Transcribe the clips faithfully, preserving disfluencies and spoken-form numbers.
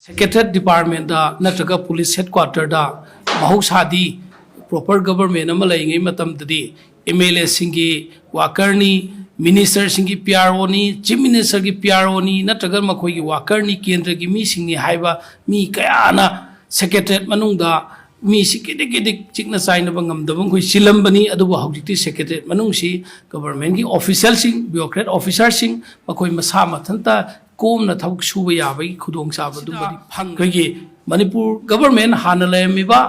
Secretariat departmentꯇ ꯅꯠꯇ꯭ꯔꯒ police headquarterꯗ ꯃꯍꯧꯁꯥꯗꯤ proper government ꯑꯃ ꯂꯩꯔꯤꯉꯩ ꯃꯇꯝꯗꯗꯤ MLAꯁꯤꯡꯒꯤ workerꯅꯤ, ministerꯁꯤꯡꯒꯤ PROꯅꯤ, chief ministerꯒꯤ PROꯅꯤ, ꯅꯠꯇ꯭ꯔꯒ ꯃꯈꯣꯏꯒꯤ workerꯅꯤ, ꯀꯦꯟꯗ꯭ꯔꯒꯤ ꯃꯤꯁꯤꯡꯅꯤ ꯍꯥꯏꯕ ꯃꯤ ꯀꯌꯥꯅ secretariat ꯃꯅꯨꯡꯗ ꯃꯤꯁꯤ ꯀꯤꯗꯤꯛ ꯀꯤꯗꯤꯛ ꯆꯤꯛꯅ ꯆꯥꯏꯅꯕ ꯉꯝꯗꯕ ꯃꯈꯣꯏ ꯆꯤꯜꯂꯝꯕꯅꯤ꯫ ꯑꯗꯨꯕꯨ ꯍꯧꯖꯤꯛꯇꯤ secretariat ꯃꯅꯨꯡꯁꯤ governmentꯀꯤ officialꯁꯤꯡ, bureaucrat officerꯁꯤꯡ ꯃꯈꯣꯏ ꯃꯁꯥ ꯃꯊꯟꯇ ꯀꯣꯝꯅ ꯊꯕꯛ ꯁꯨꯕ ꯌꯥꯕꯒꯤ ꯈꯨꯗꯣꯡꯆꯥꯕꯗꯨꯃꯗꯤ ꯐꯪ꯫ ꯑꯩꯈꯣꯏꯒꯤ ꯃꯅꯤꯄꯨꯔ government ꯍꯥꯟꯅ ꯂꯩꯔꯝꯃꯤꯕ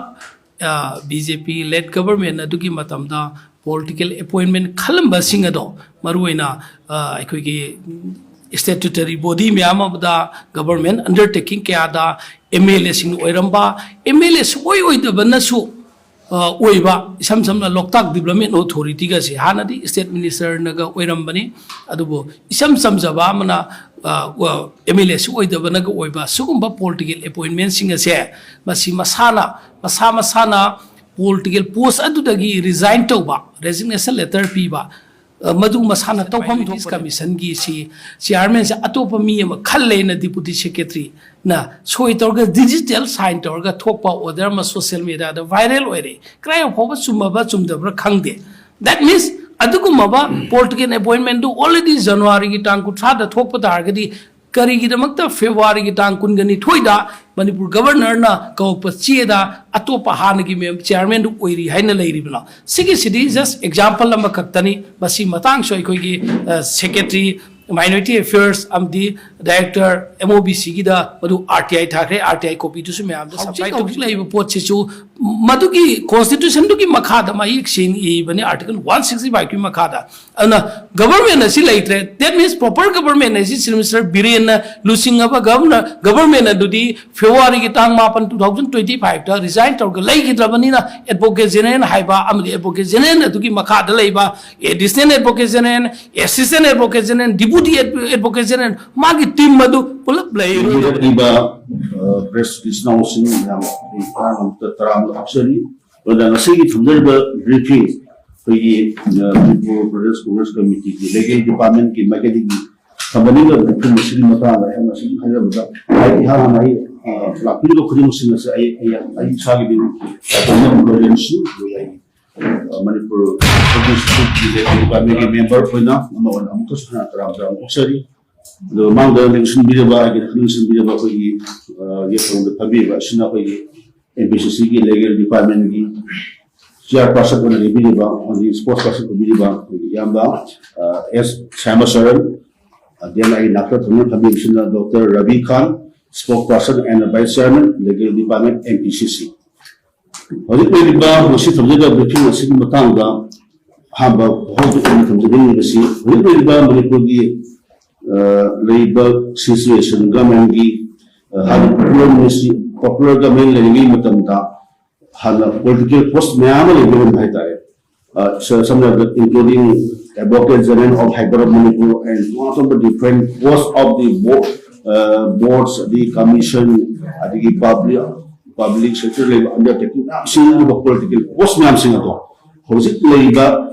BJP led government ꯑꯗꯨꯒꯤ ꯃꯇꯝꯗ political appointment ꯈꯜꯂꯝꯕꯁꯤꯡ ꯑꯗꯣ, ꯃꯔꯨꯑꯣꯏꯅ ꯑꯩꯈꯣꯏꯒꯤ statutory body ꯃꯌꯥꯝ ꯑꯃꯗ, government undertaking ꯀꯌꯥꯗ MLAꯁꯤꯡ ꯑꯣꯏꯔꯝꯕ, MLA ꯁꯨꯡꯑꯣꯏ ꯑꯣꯏꯗꯕꯅꯁꯨ ꯑꯣꯏꯕ, ꯏꯁꯝ ꯁꯝꯅ ꯂꯣꯛꯇꯥꯛ Development Authorityꯒꯁꯦ ꯍꯥꯟꯅꯗꯤ state ministerꯅꯒ ꯑꯣꯏꯔꯝꯕꯅꯤ꯫ ꯑꯗꯨꯕꯨ ꯏꯁꯝ ꯆꯝꯖꯕ ꯑꯃꯅ MLAꯁꯨ ꯑꯣꯏꯗꯕꯅꯒ ꯑꯣꯏꯕ ꯁꯤꯒꯨꯝꯕ political appointmentꯁꯤꯡ ꯑꯁꯦ ꯃꯁꯤ ꯃꯁꯥꯅ, ꯃꯁꯥ ꯃꯁꯥꯅ political post ꯑꯗꯨꯗꯒꯤ resign ꯇꯧꯕ, resignation letter ꯄꯤꯕ, ꯃꯗꯨ ꯃꯁꯥꯅ ꯇꯧꯐꯝ ꯊꯣꯛꯄ꯫ Commissionꯒꯤ ꯁꯤ chairmanꯁꯦ ꯑꯇꯣꯞꯄ ꯃꯤ ꯑꯃ ꯈꯜꯂꯦꯅ deputy secretaryꯅ ꯁꯣꯏ ꯇꯧꯔꯒ digital sign ꯇꯧꯔꯒ ꯊꯣꯛꯄ order ꯑꯃ social mediaꯗ viral ꯑꯣꯏꯔꯦ꯫ ꯀꯗꯥꯏ ꯐꯥꯎꯕ ꯆꯨꯝꯃꯕ ꯆꯨꯝꯗꯕ꯭ꯔꯥ ꯈꯪꯗꯦ꯫ That means ꯑꯗꯨꯒꯨꯝꯂꯕ political appointmentꯗꯨ already Januaryꯒꯤ ꯇꯥꯡ ꯀꯨꯟꯊ꯭ꯔꯥꯗ ꯊꯣꯛꯄ ꯇꯥꯔꯒꯗꯤ ꯀꯔꯤꯒꯤꯗꯃꯛꯇ Februaryꯒꯤ ꯇꯥꯡ ꯀꯨꯟꯒ ꯅꯤꯊꯣꯏꯗ ꯃꯅꯤꯄꯨꯔ governorꯅ ꯀꯧꯔꯛꯄ ꯆꯦꯗ ꯑꯇꯣꯞꯄ ꯍꯥꯟꯅꯒꯤ mem-, chairmanꯗꯨ ꯑꯣꯏꯔꯤ ꯍꯥꯏꯅ ꯂꯩꯔꯤꯕꯅꯣ? ꯁꯤꯒꯤꯁꯤꯗꯤ just example ꯑꯃꯈꯛꯇꯅꯤ꯫ ꯃꯁꯤ ꯃꯇꯥꯡꯁꯨ ꯑꯩꯈꯣꯏꯒꯤ secretary minority affairs ꯑꯃꯗꯤ director MOBCꯒꯤꯗ ꯃꯗꯨ RTI ꯊꯥꯈ꯭ꯔꯦ꯫ RTI copyꯗꯨꯁꯨ ꯃꯌꯥꯝꯗ supply ꯇꯧ꯫ ꯍꯧꯖꯤꯛ ꯂꯩꯔꯤꯕ ꯄꯣꯠꯁꯤꯁꯨ ꯃꯗꯨꯒꯤ constitutionꯗꯨꯒꯤ ꯃꯈꯥꯗ ꯃꯌꯦꯛ ꯁꯦꯡꯅ ꯏꯕꯅꯤ, article one sixty fiveꯀꯤ ꯃꯈꯥꯗ꯫ ꯑꯗꯨꯅ government ꯑꯁꯤ ꯂꯩꯇ꯭ꯔꯦ꯫ That means proper government ꯑꯁꯤ Chief Minister ꯕꯤꯔꯦꯟꯅ ꯂꯨꯆꯤꯡꯉꯕ governor, government ꯑꯗꯨꯗꯤ Februaryꯒꯤ ꯇꯥꯡ ꯃꯥꯄꯟ two thousand twenty fiveꯇ resign ꯇꯧꯔꯒ ꯂꯩꯈꯤꯗ꯭ꯔꯕꯅꯤꯅ Advocate General ꯍꯥꯏꯕ ꯑꯃꯗꯤ Advocate General ꯑꯗꯨꯒꯤ ꯃꯈꯥꯗ ꯂꯩꯕ Additional Advocate General, Assistant Advocate General, Deputy Ad-, Advocate General, ꯃꯥꯒꯤ team ꯑꯗꯨ ꯄꯨꯂꯞ ꯂꯩꯔꯣꯏ꯫ ꯂꯩꯔꯤꯕ press ꯏꯆꯤꯟ ꯏꯅꯥꯎꯁꯤꯡ ꯃꯌꯥꯝ ꯑꯩ ꯇꯔꯥꯃꯉꯥ ꯇꯔꯥꯃꯉꯥ ꯍꯥꯞꯆꯔꯤ꯫ ꯑꯗꯨꯅ ꯉꯁꯤꯒꯤ ꯊꯝꯖꯔꯤꯕ briefing ꯑꯩꯈꯣꯏꯒꯤ ꯃꯅꯤꯄꯨꯔ ꯄ꯭ꯔꯗꯦꯁ ꯀꯣꯡꯒ꯭ꯔꯦꯁ ꯀꯃꯤꯇꯤꯒꯤ legal departmentꯀꯤ ꯃꯥꯏꯀꯩꯗꯒꯤ ꯊꯝꯕꯅꯤꯡꯕ briefing ꯑꯁꯤꯒꯤ ꯃꯇꯥꯡꯗ ꯑꯩꯍꯥꯛꯅ ꯁꯨꯝ ꯍꯥꯏꯖꯕꯗ, ꯑꯩ ꯏꯍꯥꯟ ꯍꯥꯟꯅ ꯑꯩ ꯑ, ꯂꯥꯛꯄꯤꯔꯤꯕ ꯈꯨꯗꯤꯡꯃꯛꯁꯤꯡ ꯑꯁꯦ ꯑꯩ, ꯑꯩ, ꯑꯩ ꯏꯁꯥꯒꯤ ꯃꯤꯡ ꯂꯣꯏꯔꯦꯟꯁꯨ, ꯑꯗꯨꯒ ꯑꯩ, ꯑ, ꯃꯅꯤꯄꯨꯔ ꯁꯔꯚꯤꯁ ꯒ꯭ꯔꯨꯞꯀꯤ ꯂꯦꯒꯦꯜ ꯗꯤꯄꯥꯔꯠꯃꯦꯟꯒꯤ ꯃꯦꯝꯕꯔ ꯑꯣꯏꯅ ꯑꯃ ꯑꯣꯏꯅ ꯑꯃꯨꯛꯀꯁꯨ ꯍꯟꯅ ꯇꯔꯥꯝ ꯇꯔꯥꯝꯅ ꯑꯣꯛꯆꯔꯤ꯫ ꯑꯗꯨꯒ ꯃꯃꯥꯡꯗ ꯂꯦꯡꯁꯤꯟꯕꯤꯔꯕ, ꯑꯩꯒꯤ ꯂꯦꯡꯁꯤꯟꯕꯤꯔꯕ ꯑꯩꯈꯣꯏꯒꯤ, ꯑ, ꯌꯦꯠꯐꯝꯗ ꯐꯝꯕꯤꯔꯤꯕ ꯑꯁꯤꯅ ꯑꯩꯈꯣꯏꯒꯤ ꯑꯦꯝ ꯄꯤ ꯁꯤ ꯁꯤꯒꯤ ꯂꯦꯒꯦꯜ ꯗꯤꯄꯥꯔꯠꯃꯦꯟꯒꯤ ꯆꯤꯌꯥꯔꯄꯥꯔꯁꯟ ꯑꯣꯏꯅ ꯂꯩꯕꯤꯔꯤꯕ, ꯑꯃꯗꯤ ꯁ꯭ꯄꯣꯛꯁ ꯄꯥꯔꯁꯟ ꯑꯣꯏꯕꯤꯔꯤꯕ ꯑꯩꯈꯣꯏꯒꯤ ꯏꯌꯥꯝꯕ, ꯑ, ꯑꯦꯁ ꯁ꯭ꯌꯥꯃꯆꯔꯟ, ꯑꯗꯨꯅ ꯑꯩꯒꯤ ꯅꯥꯛꯇ ꯊꯪꯅ ꯐꯝꯕꯤꯕꯁꯤꯅ doctor Rabi Khan, spokesperson and vice chairman, legal department, M P C C. ꯍꯧꯖꯤꯛ ꯂꯩꯔꯤꯕ ꯉꯁꯤ ꯊꯝꯖꯒ ꯕ꯭ꯔꯤꯐꯤꯡ ꯑꯁꯤꯒꯤ ꯃꯇꯥꯡꯗ ꯑꯍꯥꯟꯕ ꯍꯧꯗꯣꯛ ꯑꯣꯏꯅ ꯊꯝꯖꯅꯤꯡꯂꯤꯕꯁꯤ, ꯍꯧꯖꯤꯛ ꯂꯩꯔꯤꯕ ꯃꯅꯤꯄꯨꯔꯒꯤ, ꯑ, ꯂꯩꯔꯤꯕ ꯁꯤꯆꯨꯋꯦꯁꯟ, ꯒꯃꯦꯟꯒꯤ, ꯑ, ꯍꯥꯟꯅ ꯄꯣꯄꯨꯂꯔ ꯃꯤꯅꯤꯁꯇ꯭ꯔꯤ, ꯄꯣꯄꯨꯂꯔ ꯒꯃꯦꯟ ꯂꯩꯔꯤꯉꯩ ꯃꯇꯝꯗ ꯍꯥꯟꯅ ꯄꯣꯂꯤꯇꯤꯀꯦꯜ ꯄꯣꯁ ꯃꯌꯥꯝ ꯑꯃ ꯂꯩꯕꯤꯔꯝꯕ ꯍꯥꯏꯇꯥꯔꯦ꯫ ꯑ, ꯁ-, ꯁꯝꯅ ꯍꯥꯏꯔꯕꯗ, including Advocate General ofꯍꯥꯏ ꯕꯔꯥ ꯃꯅꯤꯄꯨꯔ and ꯇꯣꯉꯥꯟ ꯇꯣꯉꯥꯟꯕ different post of the bo-, ꯑ, boards, ꯑꯗꯒꯤ commission, ꯑꯗꯒꯤ public, public sector ꯂꯩꯕ undertaking ꯃꯌꯥꯝꯁꯤꯡ, ꯑꯗꯨꯒ ꯄꯣꯂꯤꯇꯤꯀꯦꯜ ꯄꯣꯁ ꯃꯌꯥꯝꯁꯤꯡ ꯑꯗꯣ ꯍꯧꯖꯤꯛ ꯂꯩꯔꯤꯕ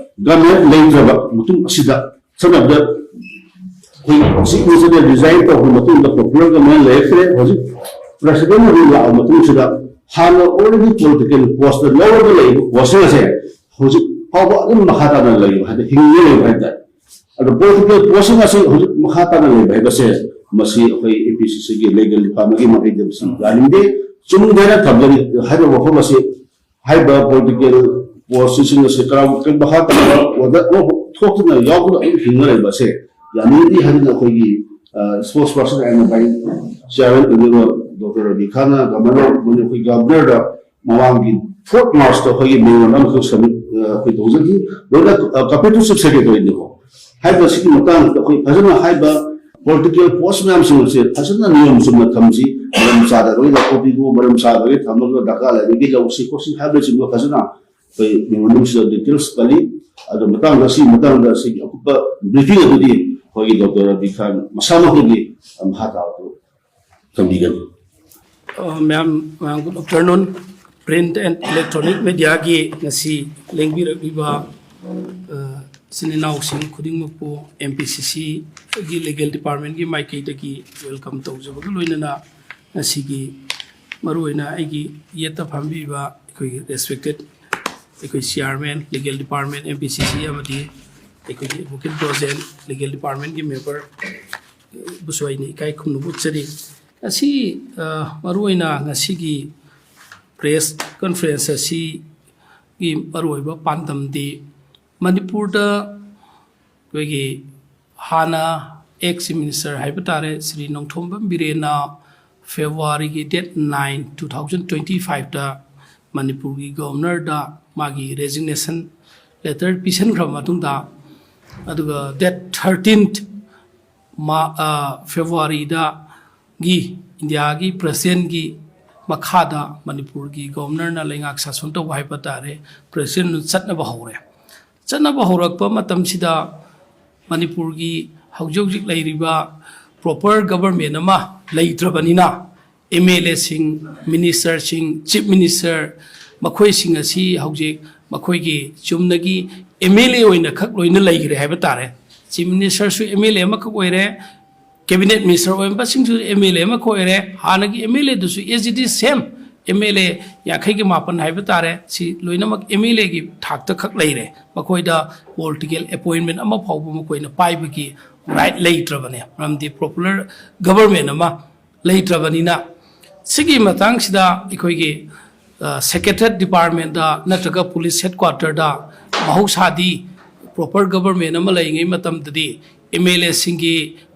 ꯒꯃꯦꯟ ꯂꯩꯇ꯭ꯔꯕ ꯃꯇꯨꯡ ꯑꯁꯤꯗ, ꯁꯝꯅ ꯍꯥꯏꯔꯕꯗ, ꯑꯩꯈꯣꯏ ꯆꯤꯐ ꯃꯤꯅꯤꯁꯇꯔ ꯔꯤꯖꯥꯏꯟ ꯇꯧꯈ꯭ꯔ ꯃꯇꯨꯡꯗ ꯄꯣꯄꯨꯂꯔ ꯒꯃꯦꯟ ꯂꯩꯔꯛꯇ꯭ꯔꯦ꯫ ꯍꯧꯖꯤꯛ ꯄ꯭ꯔꯁꯤꯗꯦꯟ ꯑꯣꯏꯅ ꯂꯥꯛꯑꯕ ꯃꯇꯨꯡꯁꯤꯗ ꯍꯥꯟꯅ already ꯄꯣꯂꯤꯇꯤꯀꯦꯜ ꯄꯣꯁꯇ ꯂꯧꯔꯒ ꯂꯩꯔꯤꯕ ꯄꯣꯁꯁꯤꯡ ꯑꯁꯦ ꯍꯧꯖꯤꯛ ꯐꯥꯎꯕ ꯑꯗꯨꯝ ꯃꯈꯥ ꯇꯥꯅ ꯂꯩꯔꯤꯕ ꯍꯥꯏꯗꯤ ꯍꯤꯡꯉ ꯂꯩꯕ ꯍꯥꯏꯇꯥꯔꯦ꯫ ꯑꯗꯣ ꯄꯣꯂꯤꯇꯤꯀꯦꯜ ꯄꯣꯁꯁꯤꯡ ꯑꯁꯤ ꯍꯧꯖꯤꯛ ꯃꯈꯥ ꯇꯥꯅ ꯂꯩꯕ ꯍꯥꯏꯕꯁꯦ, ꯃꯁꯤ ꯑꯩꯈꯣꯏ ꯑꯦ ꯄꯤ ꯁꯤ ꯁꯤꯒꯤ ꯂꯤꯒꯦꯜ ꯗꯤꯄꯥꯔꯠꯃꯦꯟꯒꯤ ꯃꯥꯏꯀꯩꯗ ꯃꯁꯤ ꯌꯥꯅꯤꯡꯗꯦ꯫ ꯆꯨꯝꯗꯦꯅ ꯊꯝꯖꯔꯤ ꯍꯥꯏꯔꯤꯕ ꯋꯥꯐꯝ ꯑꯁꯤ ꯍꯥꯏꯔꯤꯕ ꯄꯣꯂꯤꯇꯤꯀꯦꯜ ꯄꯣꯁꯁꯤꯡ ꯑꯁꯤ ꯀꯔꯝ-, ꯀꯔꯤ ꯃꯈꯥ ꯇꯥꯅ ꯑꯣꯔꯗꯔ ꯑꯃꯐꯥꯎ ꯊꯣꯛꯇꯨꯅ ꯌꯥꯎꯗꯨꯅ ꯑꯗꯨꯝ ꯍꯤꯡꯅ ꯂꯩꯕꯁꯦ ꯌꯥꯅꯤꯡꯗꯦ ꯍꯥꯏꯗꯨꯅ ꯑꯩꯈꯣꯏꯒꯤ, ꯑ, ꯁ꯭ꯄꯣꯛꯁ ꯄꯥꯔꯁꯟ ꯑꯦꯟ ꯚꯥꯏꯁ ꯆꯤꯌꯥꯔꯃꯦꯟ ꯑꯣꯏꯔꯤꯕ ꯗꯣꯛꯇꯔ ꯔꯕꯤ ꯈꯥꯟꯅ ꯒꯚꯔꯅꯔ, ꯑꯩꯈꯣꯏ ꯒꯚꯔꯅꯔꯗ ꯃꯃꯥꯡꯒꯤ ꯐꯣꯔꯠ ꯃꯥꯔꯆꯇ ꯑꯩꯈꯣꯏꯒꯤ ꯃꯦꯃꯣꯔꯦꯟꯗꯝ ꯑꯃꯈꯛ ꯁꯕꯃꯤꯠ, ꯑ, ꯑꯩꯈꯣꯏ ꯇꯧꯖꯈꯤ꯫ ꯂꯣꯏꯅ, ꯑ, ꯀꯣꯄꯤ ꯇꯨ ꯆꯤꯐ ꯁꯦꯀ꯭ꯔꯦꯇꯔꯤꯅꯤꯀꯣ꯫ ꯍꯥꯏꯔꯤꯕ ꯑꯁꯤꯒꯤ ꯃꯇꯥꯡꯁꯤꯗ ꯑꯩꯈꯣꯏ ꯐꯖꯅ ꯍꯥꯏꯔꯤꯕ ꯄꯣꯂꯤꯇꯤꯀꯦꯜ ꯄꯣꯁ ꯃꯌꯥꯝꯁꯤꯡ ꯑꯁꯦ ꯐꯖꯅ ꯅꯤꯌꯣꯝ ꯆꯨꯝꯅ ꯊꯝꯁꯤ, ꯃꯔꯝ ꯆꯥꯗꯕꯒꯤ ꯂꯧꯊꯣꯛꯄꯤꯈꯣ, ꯃꯔꯝ ꯆꯥꯗꯕꯒꯤ ꯊꯝꯃꯒ ꯗꯔꯀꯥꯔ ꯂꯩꯕꯒꯤ ꯂꯧꯁꯤ ꯈꯣꯠꯁꯤ ꯍꯥꯏꯕꯅꯆꯤꯡꯕ ꯐꯖꯅ ꯑꯩꯈꯣꯏ ꯃꯦꯃꯣꯔꯦꯟꯗꯝꯁꯤꯗ ꯗꯤꯇꯦꯜꯁ ꯄꯜꯂꯤ꯫ ꯑꯗꯣ ꯃꯇꯥꯡꯗ, ꯁꯤꯒꯤ ꯃꯇꯥꯡꯗ ꯁꯤꯒꯤ ꯑꯀꯨꯞꯄ ꯕ꯭ꯔꯤꯐꯤꯡ ꯑꯗꯨꯗꯤ ꯑꯩꯈꯣꯏꯒꯤ ꯗꯣꯛꯇꯔ ꯔꯕꯤ ꯈꯥꯟ ꯃꯁꯥꯃꯛꯇꯒꯤ ꯃꯈꯥ ꯇꯥꯕꯗꯨ ꯊꯝꯕꯤꯒꯅꯤ꯫ ꯑ, ꯃꯌꯥꯝ, ꯃꯌꯥꯝ good afternoon꯫ Print and electronic mediaꯒꯤ ꯉꯁꯤ ꯂꯦꯡꯕꯤꯔꯛꯂꯤꯕ, ꯑ, ꯏꯆꯤꯟ ꯏꯅꯥꯎꯁꯤꯡ ꯈꯨꯗꯤꯡꯃꯛꯄꯨ ꯑꯦꯝ ꯄꯤ ꯁꯤ ꯁꯤꯒꯤ ꯂꯤꯒꯦꯜ ꯗꯤꯄꯥꯔꯠꯃꯦꯟꯒꯤ ꯃꯥꯏꯀꯩꯗꯒꯤ ꯋꯦꯜꯀꯝ ꯇꯧꯖꯕꯒ ꯂꯣꯏꯅꯅ, ꯉꯁꯤꯒꯤ ꯃꯔꯨꯑꯣꯏꯅ ꯑꯩꯒꯤ ꯌꯦꯠꯇ ꯐꯝꯕꯤꯕ ꯑꯩꯈꯣꯏꯒꯤ ꯔꯦꯁꯄꯦꯛꯇꯦꯠ ꯑꯩꯈꯣꯏ chairman, legal department, M P C ꯁꯤ, ꯑꯃꯗꯤ ꯑꯩꯈꯣꯏꯒꯤ ꯑꯦꯗꯚꯣꯀꯦꯠ ꯕ꯭ꯔꯣꯖꯦꯟ, ꯂꯤꯒꯦꯜ ꯗꯤꯄꯥꯔꯠꯃꯦꯟꯒꯤ ꯃꯦꯝꯕꯔ ꯕꯨꯁꯨ ꯑꯩꯅ ꯏꯀꯥꯏ ꯈꯨꯝꯅꯕ ꯎꯠꯆꯔꯤ꯫ ꯉꯁꯤ, ꯑ, ꯃꯔꯨꯑꯣꯏꯅ ꯉꯁꯤꯒꯤ ꯄ꯭ꯔꯦꯁ ꯀꯟꯐ꯭ꯔꯦꯟꯁ ꯑꯁꯤꯒꯤ ꯃꯔꯨꯑꯣꯏꯕ ꯄꯥꯟꯗꯝꯗꯤ ꯃꯅꯤꯄꯨꯔꯗ ꯑꯩꯈꯣꯏꯒꯤ ꯍꯥꯟꯅ ꯑꯦꯛꯁ ꯆꯤꯐ ꯃꯤꯅꯤꯁꯇꯔ ꯍꯥꯏꯕ ꯇꯥꯔꯦ, Shri Nongthombam ꯕꯤꯔꯦꯟꯅ ꯐꯦꯕ꯭ꯔꯨꯋꯥꯔꯤꯒꯤ date nine, two thousand twenty fiveꯇ ꯃꯅꯤꯄꯨꯔꯒꯤ ꯒꯣꯕꯔꯅꯔꯗ ꯃꯥꯒꯤ ꯔꯦꯖꯤꯒꯅꯦꯁꯟ ꯂꯦꯇꯔ ꯄꯤꯁꯤꯟꯈ꯭ꯔꯕ ꯃꯇꯨꯡꯗ, ꯑꯗꯨꯒ date thirteenth ꯃꯥ-, ꯑ, ꯐꯦꯕ꯭ꯔꯨꯋꯥꯔꯤꯗꯒꯤ ꯏꯟꯗꯤꯌꯥꯒꯤ ꯄ꯭ꯔꯦꯁꯤꯗꯦꯟꯒꯤ ꯃꯈꯥꯗ ꯃꯅꯤꯄꯨꯔꯒꯤ ꯒꯣꯕꯔꯅꯔꯅ ꯂꯩꯉꯥꯛ ꯁꯥꯁꯟ ꯇꯧꯕ ꯍꯥꯏꯕ ꯇꯥꯔꯦ, ꯄ꯭ꯔꯦꯁꯤꯗꯦꯟ ꯆꯠꯅꯕ ꯍꯧꯔꯦ꯫ ꯆꯠꯅꯕ ꯍꯧꯔꯛꯄ ꯃꯇꯝꯁꯤꯗ ꯃꯅꯤꯄꯨꯔꯒꯤ ꯍꯧꯖꯤꯛ ꯍꯧꯖꯤꯛ ꯂꯩꯔꯤꯕ ꯄ꯭ꯔꯣꯄꯔ ꯒꯕꯔꯃꯦꯟ ꯑꯃ ꯂꯩꯇ꯭ꯔꯕꯅꯤꯅ, ꯑꯦꯝ ꯑꯦꯜ ꯑꯦꯁꯤꯡ, ꯃꯤꯅꯤꯁꯇꯔꯁꯤꯡ, ꯆꯤꯐ ꯃꯤꯅꯤꯁꯇꯔ, ꯃꯈꯣꯏꯁꯤꯡ ꯑꯁꯤ ꯍꯧꯖꯤꯛ ꯃꯈꯣꯏꯒꯤ ꯆꯨꯝꯅꯒꯤ ꯑꯦꯝ ꯑꯦꯜ ꯑꯦ ꯑꯣꯏꯅ ꯈꯛ ꯂꯣꯏꯅ ꯂꯩꯈ꯭ꯔꯦ ꯍꯥꯏꯕ ꯇꯥꯔꯦ꯫ ꯆꯤꯐ ꯃꯤꯅꯤꯁꯇꯔꯁꯨ ꯑꯦꯝ ꯑꯦꯜ ꯑꯦ ꯑꯃꯈꯛ ꯑꯣꯏꯔꯦ, ꯀꯦꯕꯤꯅꯦꯠ ꯃꯤꯅꯤꯁꯇꯔ ꯑꯣꯏꯔꯝꯕꯁꯤꯡꯁꯨ ꯑꯦꯝ ꯑꯦꯜ ꯑꯦ ꯑꯃꯈꯛ ꯑꯣꯏꯔꯦ, ꯍꯥꯟꯅꯒꯤ ꯑꯦꯝ ꯑꯦꯜ ꯑꯦꯗꯨꯁꯨ as it is same M L A ꯌꯥꯡꯈꯩꯒ ꯃꯥꯄꯟ ꯍꯥꯏꯕ ꯇꯥꯔꯦ꯫ ꯁꯤ ꯂꯣꯏꯅꯃꯛ ꯑꯦꯝ ꯑꯦꯜ ꯑꯦꯒꯤ ꯊꯥꯛꯇ ꯈꯛ ꯂꯩꯔꯦ꯫ ꯃꯈꯣꯏꯗ ꯄꯣꯂꯤꯇꯤꯀꯦꯜ ꯑꯦꯄꯣꯏꯟꯃꯦꯟ ꯑꯃ ꯐꯥꯎꯕ ꯃꯈꯣꯏꯅ ꯄꯥꯏꯕꯒꯤ ꯔꯥꯏꯠ ꯂꯩꯇ꯭ꯔꯕꯅꯦ, ꯃꯔꯝꯗꯤ ꯄꯣꯄꯨꯂꯔ ꯒꯕꯔꯃꯦꯟ ꯑꯃ ꯂꯩꯇ꯭ꯔꯕꯅꯤꯅ꯫ ꯁꯤꯒꯤ ꯃꯇꯥꯡꯁꯤꯗ ꯑꯩꯈꯣꯏꯒꯤ, ꯑ, ꯁꯦꯀ꯭ꯔꯦꯇꯦꯔꯤꯌꯦꯠ ꯗꯤꯄꯥꯔꯠꯃꯦꯟꯗ ꯅꯠꯇ꯭ꯔꯒ ꯄꯨꯂꯤꯁ ꯍꯦꯗꯀ꯭ꯋꯥꯇꯔꯗ ꯃꯍꯧꯁꯥꯗꯤ ꯄ꯭ꯔꯣꯄꯔ ꯒꯕꯔꯃꯦꯟ ꯑꯃ ꯂꯩꯔꯤꯉꯩ ꯃꯇꯝꯗꯗꯤ ꯑꯦꯝ ꯑꯦꯜ ꯑꯦꯁꯤꯡꯒꯤ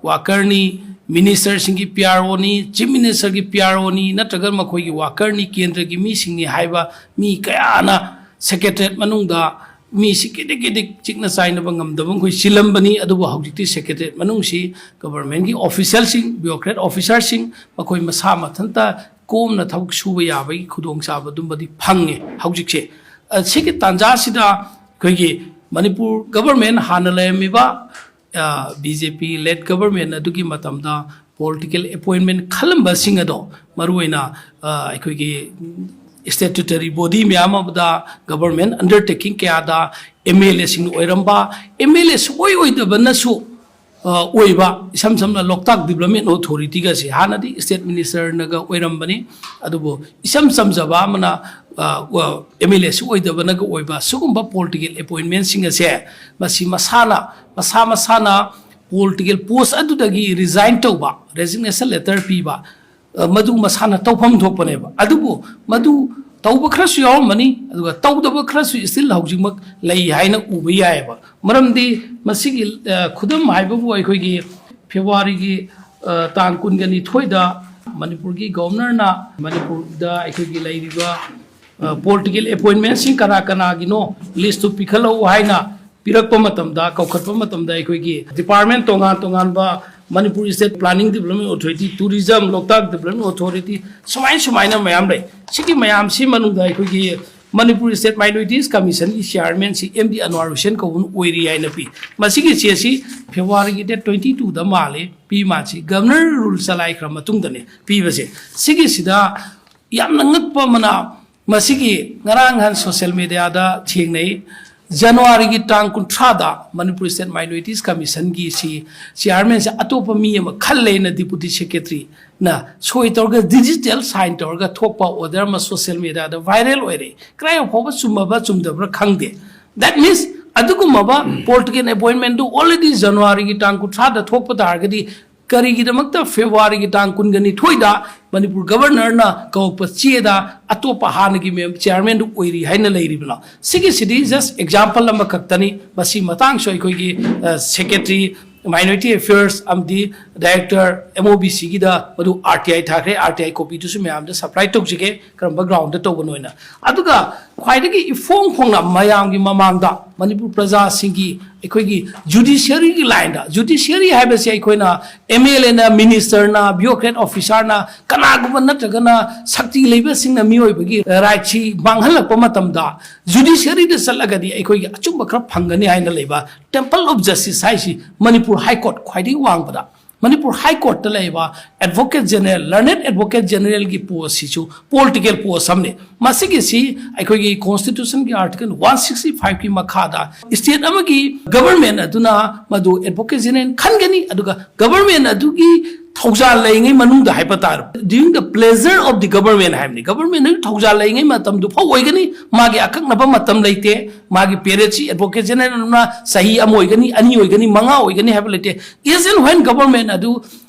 ꯋꯥꯀꯔꯅꯤ, ꯃꯤꯅꯤꯁꯇꯔꯁꯤꯡꯒꯤ ꯄꯤ ꯑꯥꯔ ꯑꯣꯅꯤ, ꯆꯤꯐ ꯃꯤꯅꯤꯁꯇꯔꯒꯤ ꯄꯤ ꯑꯥꯔ ꯑꯣꯅꯤ, ꯅꯠꯇ꯭ꯔꯒ ꯃꯈꯣꯏꯒꯤ ꯋꯥꯀꯔꯅꯤ, ꯀꯦꯟꯗ꯭ꯔꯒꯤ ꯃꯤꯁꯤꯡꯅꯤ ꯍꯥꯏꯕ ꯃꯤ ꯀꯌꯥꯅ ꯁꯦꯀ꯭ꯔꯦꯇꯦꯔꯤꯌꯦꯠ ꯃꯅꯨꯡꯗ ꯃꯤꯁꯤ ꯀꯤꯗꯤꯛ ꯀꯤꯗꯤꯛ ꯆꯤꯛꯅ ꯆꯥꯏꯅꯕ ꯉꯝꯗꯕ ꯃꯈꯣꯏ ꯆꯤꯜꯂꯝꯕꯅꯤ꯫ ꯑꯗꯨꯕꯨ ꯍꯧꯖꯤꯛꯇꯤ ꯁꯦꯀ꯭ꯔꯦꯇꯦꯔꯤꯌꯦꯠ ꯃꯅꯨꯡꯁꯤ ꯒꯕꯔꯃꯦꯟꯒꯤ ꯑꯣꯐꯤꯁꯤꯌꯦꯜꯁꯤꯡ, ꯕ꯭ꯌꯨꯔꯣꯀ꯭ꯔꯦꯠ ꯑꯣꯐꯤꯁꯥꯔꯁꯤꯡ, ꯃꯈꯣꯏ ꯃꯁꯥ ꯃꯊꯟꯇ ꯀꯣꯝꯅ ꯊꯕꯛ ꯁꯨꯕ ꯌꯥꯕꯒꯤ ꯈꯨꯗꯣꯡꯆꯥꯕ ꯑꯗꯨꯝꯕꯗꯤ ꯐꯪꯉꯦ ꯍꯧꯖꯤꯛꯁꯦ꯫ ꯑ, ꯁꯤꯒꯤ ꯇꯥꯟꯖꯥꯁꯤꯗ ꯑꯩꯈꯣꯏꯒꯤ ꯃꯅꯤꯄꯨꯔ ꯒꯕꯔꯃꯦꯟ ꯍꯥꯟꯅ ꯂꯩꯔꯝꯃꯤꯕ, ꯑ, ꯕꯤ ꯖꯦ ꯄꯤ ꯂꯦꯗ ꯒꯕꯔꯃꯦꯟ ꯑꯗꯨꯒꯤ ꯃꯇꯝꯗ ꯄꯣꯂꯤꯇꯤꯀꯦꯜ ꯑꯦꯄꯣꯏꯟꯃꯦꯟ ꯈꯜꯂꯝꯕꯁꯤꯡ ꯑꯗꯣ, ꯃꯔꯨꯑꯣꯏꯅ, ꯑ, ꯑꯩꯈꯣꯏꯒꯤ ꯁ꯭ꯇꯦꯇꯨꯇꯔꯤ ꯕꯣꯗꯤ ꯃꯌꯥꯝ ꯑꯃꯗ ꯒꯕꯔꯃꯦꯟ ꯑꯟꯗꯔꯇꯦꯀꯤꯡ ꯀꯌꯥꯗ ꯑꯦꯝ ꯑꯦꯜ ꯑꯦꯁꯤꯡ ꯑꯣꯏꯔꯝꯕ, ꯑꯦꯝ ꯑꯦꯜ ꯑꯦ ꯁꯨꯡꯑꯣꯏ ꯑꯣꯏꯗꯕꯅꯁꯨ ꯑ, ꯑꯣꯏꯕ, ꯏꯁꯝ ꯁꯝꯅ ꯂꯣꯛꯇꯥꯛ ꯗꯤꯕ꯭ꯂꯞꯃꯦꯟ ꯑꯣꯊꯣꯔꯤꯇꯤꯒꯁꯦ ꯍꯥꯟꯅꯗꯤ ꯁ꯭ꯇꯦꯠ ꯃꯤꯅꯤꯁꯇꯔꯅꯒ ꯑꯣꯏꯔꯝꯕꯅꯤ, ꯑꯗꯨꯕꯨ ꯏꯁꯝ ꯆꯝꯖꯕ ꯑꯃꯅ, ꯑ, ꯑ, ꯑꯦꯝ ꯑꯦꯜ ꯑꯦꯁꯨ ꯑꯣꯏꯗꯕꯅꯒ ꯑꯣꯏꯕ ꯁꯤꯒꯨꯝꯕ ꯄꯣꯂꯤꯇꯤꯀꯦꯜ ꯑꯦꯄꯣꯏꯟꯃꯦꯟꯁꯤꯡ ꯑꯁꯦ ꯃꯁꯤ ꯃꯁꯥꯅ, ꯃꯁꯥ ꯃꯁꯥꯅ ꯄꯣꯂꯤꯇꯤꯀꯦꯜ ꯄꯣꯁ ꯑꯗꯨꯗꯒꯤ ꯔꯤꯖꯥꯏꯟ ꯇꯧꯕ, ꯔꯦꯖꯤꯒꯅꯦꯁꯟ ꯂꯦꯇꯔ ꯄꯤꯕ, ꯑ, ꯃꯗꯨ ꯃꯁꯥꯅ ꯇꯧꯐꯝ ꯊꯣꯛꯄꯅꯦꯕ꯫ ꯑꯗꯨꯕꯨ ꯃꯗꯨ ꯇꯧꯕ ꯈꯔꯁꯨ ꯌꯥꯎꯔꯝꯃꯅꯤ, ꯑꯗꯨꯒ ꯇꯧꯗꯕ ꯈꯔꯁꯨ ꯁ꯭ꯇꯤꯜ ꯍꯧꯖꯤꯛꯃꯛ ꯂꯩ ꯍꯥꯏꯅ ꯎꯕ ꯌꯥꯏꯑꯕ꯫ ꯃꯔꯝꯗꯤ ꯃꯁꯤꯒꯤ, ꯑ, ꯈꯨꯗꯝ ꯍꯥꯏꯕꯕꯨ ꯑꯩꯈꯣꯏꯒꯤ ꯐꯦꯕ꯭ꯔꯨꯋꯥꯔꯤꯒꯤ, ꯑ, ꯇꯥꯡ ꯀꯨꯟꯒ ꯅꯤꯊꯣꯏꯗ ꯃꯅꯤꯄꯨꯔꯒꯤ ꯒꯣꯕꯔꯅꯔꯅ ꯃꯅꯤꯄꯨꯔꯗ ꯑꯩꯈꯣꯏꯒꯤ ꯂꯩꯔꯤꯕ, ꯑ, ꯄꯣꯂꯤꯇꯤꯀꯦꯜ ꯑꯦꯄꯣꯏꯟꯃꯦꯟꯁꯤꯡ ꯀꯅꯥ ꯀꯅꯥꯒꯤꯅꯣ ꯂꯤꯁꯇꯨ ꯄꯤꯈꯠꯂꯛꯎ ꯍꯥꯏꯅ ꯄꯤꯔꯛꯄ ꯃꯇꯝꯗ, ꯀꯧꯈꯠꯄ ꯃꯇꯝꯗ ꯑꯩꯈꯣꯏꯒꯤ ꯗꯤꯄꯥꯔꯠꯃꯦꯟ ꯇꯣꯉꯥꯟ ꯇꯣꯉꯥꯟꯕ, Manipur state planning development authority, tourism, Loktak development authority, ꯁꯨꯃꯥꯏ ꯁꯨꯃꯥꯏꯅ ꯃꯌꯥꯝ ꯂꯩ꯫ ꯁꯤꯒꯤ ꯃꯌꯥꯝꯁꯤ ꯃꯅꯨꯡꯗ ꯑꯩꯈꯣꯏꯒꯤ ꯃꯅꯤꯄꯨꯔ ꯁ꯭ꯇꯦꯠ ꯃꯥꯏꯅꯣꯔꯤꯇꯤꯁ ꯀꯃꯤꯁꯟꯒꯤ ꯆꯤꯌꯥꯔꯃꯦꯟꯁꯤ ꯑꯦꯝ ꯗꯤ ꯑꯟꯋꯥꯔ ꯍꯨꯁꯦꯟ ꯀꯧꯕꯅ ꯑꯣꯏꯔꯤ ꯍꯥꯏꯅ ꯄꯤ꯫ ꯃꯁꯤꯒꯤ ꯆꯦꯁꯤ ꯐꯦꯕ꯭ꯔꯨꯋꯥꯔꯤꯒꯤ ꯗꯦꯠ ꯇ꯭ꯋꯦꯟꯇꯤ ꯇꯨꯗ ꯃꯥꯜꯂꯤ ꯄꯤ ꯃꯥꯜꯂꯤ꯫ ꯒꯕꯔꯅꯔ ꯔꯨꯜ ꯆꯂꯥꯏꯈ꯭ꯔ ꯃꯇꯨꯡꯗꯅꯦ ꯄꯤꯕꯁꯦ꯫ ꯁꯤꯒꯤꯁꯤꯗ ꯌꯥꯝꯅ ꯉꯛꯄ ꯑꯃꯅ, ꯃꯁꯤꯒꯤ ꯉꯔꯥꯡ ꯅꯍꯥꯟ ꯁꯣꯁꯤꯌꯦꯜ ꯃꯦꯗꯤꯌꯥꯗ ꯊꯦꯡꯅꯩ, ꯖꯅꯋꯥꯔꯤꯒꯤ ꯇꯥꯡ ꯀꯨꯟꯊ꯭ꯔꯥꯗ ꯃꯅꯤꯄꯨꯔ ꯁ꯭ꯇꯦꯠ ꯃꯥꯏꯅꯣꯔꯤꯇꯤꯁ ꯀꯃꯤꯁꯟꯒꯤ ꯁꯤ ꯆꯤꯌꯥꯔꯃꯦꯟꯁꯦ ꯑꯇꯣꯞꯄ ꯃꯤ ꯑꯃ ꯈꯜꯂꯦꯅ ꯗꯤꯄꯨꯇꯤ ꯁꯦꯀ꯭ꯔꯦꯇꯔꯤꯅ ꯁꯣꯏ ꯇꯧꯔꯒ ꯗꯤꯖꯤꯇꯦꯜ ꯁꯥꯏꯟ ꯇꯧꯔꯒ ꯊꯣꯛꯄ ꯑꯣꯔꯗꯔ ꯑꯃ ꯁꯣꯁꯤꯌꯦꯜ ꯃꯦꯗꯤꯌꯥꯗ ꯚꯥꯏꯔꯦꯜ ꯑꯣꯏꯔꯦ꯫ ꯀꯗꯥꯏ ꯐꯥꯎꯕ ꯆꯨꯝꯃꯕ ꯆꯨꯝꯗꯕ꯭ꯔꯥ ꯈꯪꯗꯦ꯫ That means ꯑꯗꯨꯒꯨꯝꯂꯕ ꯄꯣꯂꯤꯇꯤꯀꯦꯜ ꯑꯦꯄꯣꯏꯟꯃꯦꯟꯗꯨ already ꯖꯅꯋꯥꯔꯤꯒꯤ ꯇꯥꯡ ꯀꯨꯟꯊ꯭ꯔꯥꯗ ꯊꯣꯛꯄ ꯇꯥꯔꯒꯗꯤ ꯀꯔꯤꯒꯤꯗꯃꯛꯇ ꯐꯦꯕ꯭ꯔꯨꯋꯥꯔꯤꯒꯤ ꯇꯥꯡ ꯀꯨꯟꯒ ꯅꯤꯊꯣꯏꯗ ꯃꯅꯤꯄꯨꯔ ꯒꯕꯔꯅꯔꯅ ꯀꯧꯔꯛꯄ ꯆꯦꯗ ꯑꯇꯣꯞꯄ ꯍꯥꯟꯅꯒꯤ ꯃꯦꯝ-, ꯆꯤꯌꯥꯔꯃꯦꯟꯗꯨ ꯑꯣꯏꯔꯤ ꯍꯥꯏꯅ ꯂꯩꯔꯤꯕꯅꯣ? ꯁꯤꯒꯤꯁꯤꯗꯤ just example ꯑꯃꯈꯛꯇꯅꯤ꯫ ꯃꯁꯤ ꯃꯇꯥꯡꯁꯨ ꯑꯩꯈꯣꯏꯒꯤ, ꯑ, ꯁꯦꯀ꯭ꯔꯦꯇꯔꯤ ꯃꯥꯏꯅꯣꯔꯤꯇꯤ ꯑꯦꯐꯤꯌꯔꯁ ꯑꯃꯗꯤ ꯗꯥꯏꯔꯦꯛꯇꯔ ꯑꯦꯝ ꯑꯣ ꯕꯤ ꯁꯤꯒꯤꯗ ꯃꯗꯨ ꯑꯥꯔ ꯇꯤ ꯑꯥꯏ ꯊꯥꯈ꯭ꯔꯦ, ꯑꯥꯔ ꯇꯤ ꯑꯥꯏ ꯀꯣꯄꯤꯗꯨꯁꯨ ꯃꯌꯥꯝꯗ ꯁꯄ꯭ꯂꯥꯏ ꯇꯧꯖꯒꯦ꯫ ꯀꯔꯝꯕ ꯒ꯭ꯔꯥꯎꯟꯗ ꯇꯧꯕꯅꯣ ꯍꯥꯏꯅ꯫ ꯑꯗꯨꯒ ꯈ꯭ꯋꯥꯏꯗꯒꯤ ꯏꯐꯣꯡ ꯐꯣꯡꯅ ꯃꯌꯥꯝꯒꯤ ꯃꯃꯥꯡꯗ ꯃꯅꯤꯄꯨꯔ ꯄ꯭ꯔꯖꯥꯁꯤꯡꯒꯤ ꯑꯩꯈꯣꯏꯒꯤ ꯖꯨꯗꯤꯁꯤꯌꯔꯤꯒꯤ ꯂꯥꯏꯟꯗ, ꯖꯨꯗꯤꯁꯤꯌꯔꯤ ꯍꯥꯏꯕꯁꯤ ꯑꯩꯈꯣꯏꯅ ꯑꯦꯝ ꯑꯦꯜ ꯑꯦꯅ, ꯃꯤꯅꯤꯁꯇꯔꯅ, ꯕ꯭ꯌꯨꯔꯣꯀ꯭ꯔꯦꯠ ꯑꯣꯐꯤꯁꯥꯔꯅ, ꯀꯅꯥꯒꯨꯝꯕ ꯅꯠꯇ꯭ꯔꯒꯅ ꯁꯛꯇꯤ ꯂꯩꯕꯁꯤꯡꯅ ꯃꯤꯑꯣꯏꯕꯒꯤ ꯔꯥꯏꯠꯁꯤ ꯃꯥꯡꯍꯜꯂꯛꯄ ꯃꯇꯝꯗ ꯖꯨꯗꯤꯁꯤꯌꯔꯤꯗ ꯆꯠꯂꯒꯗꯤ ꯑꯩꯈꯣꯏꯒꯤ ꯑꯆꯨꯝꯕ ꯈꯔ ꯐꯪꯒꯅꯤ ꯍꯥꯏꯅ ꯂꯩꯕ ꯇꯦꯝꯄꯜ ꯑꯣꯐ ꯖꯁꯇꯤꯁ ꯍꯥꯏꯁꯤ ꯃꯅꯤꯄꯨꯔ ꯍꯥꯏ ꯀꯣꯔꯠ ꯈ꯭ꯋꯥꯏꯗꯒꯤ ꯋꯥꯡꯕꯗ ꯃꯅꯤꯄꯨꯔ ꯍꯥꯏ ꯀꯣꯔꯠꯇ ꯂꯩꯕ ꯑꯦꯗꯚꯣꯀꯦꯠ ꯖꯦꯅꯔꯦꯜ, ꯂꯔꯅꯦꯠ ꯑꯦꯗꯚꯣꯀꯦꯠ ꯖꯦꯅꯔꯦꯜꯒꯤ ꯄꯣꯁꯁꯤꯁꯨ ꯄꯣꯂꯤꯇꯤꯀꯦꯜ ꯄꯣꯁ ꯑꯃꯅꯤ꯫ ꯃꯁꯤꯒꯤ ꯁꯤ ꯑꯩꯈꯣꯏꯒꯤ ꯀꯣꯟꯁꯇꯤꯇ꯭ꯌꯨꯁꯟꯒꯤ ꯑꯥꯔꯇꯤꯀꯜ ꯋꯥꯟ ꯁꯤꯛꯁꯇꯤ ꯐꯥꯏꯚꯀꯤ ꯃꯈꯥꯗ ꯁ꯭ꯇꯦꯠ ꯑꯃꯒꯤ ꯒꯕꯔꯃꯦꯟ ꯑꯗꯨꯅ ꯃꯗꯨ ꯑꯦꯗꯚꯣꯀꯦꯠ ꯖꯦꯅꯔꯦꯜ ꯈꯟꯒꯅꯤ, ꯑꯗꯨꯒ ꯒꯕꯔꯃꯦꯟ ꯑꯗꯨꯒꯤ ꯊꯧꯖꯥꯜ ꯂꯩꯔꯤꯉꯩ ꯃꯅꯨꯡꯗ ꯍꯥꯏꯕ ꯇꯥꯔꯦ, during the pleasure of the government ꯍꯥꯏꯕꯅꯤ꯫ ꯒꯕꯔꯃꯦꯟ ꯑꯗꯨꯒꯤ ꯊꯧꯖꯥꯜ ꯂꯩꯔꯤꯉꯩ ꯃꯇꯝꯗꯨ ꯐꯥꯎ ꯑꯣꯏꯒꯅꯤ꯫ ꯃꯥꯒꯤ ꯑꯀꯛꯅꯕ ꯃꯇꯝ ꯂꯩꯇꯦ꯫ ꯃꯥꯒꯤ ꯄꯦꯔꯦꯠꯁꯤ ꯑꯦꯗꯚꯣꯀꯦꯠ ꯖꯦꯅꯔꯦꯜꯅ ꯆꯍꯤ ꯑꯃ ꯑꯣꯏꯒꯅꯤ, ꯑꯅꯤ ꯑꯣꯏꯒꯅꯤ, ꯃꯉꯥ ꯑꯣꯏꯒꯅꯤ ꯍꯥꯏꯕ ꯂꯩꯇꯦ꯫ As and when ꯒꯕꯔꯃꯦꯟ ꯑꯗꯨ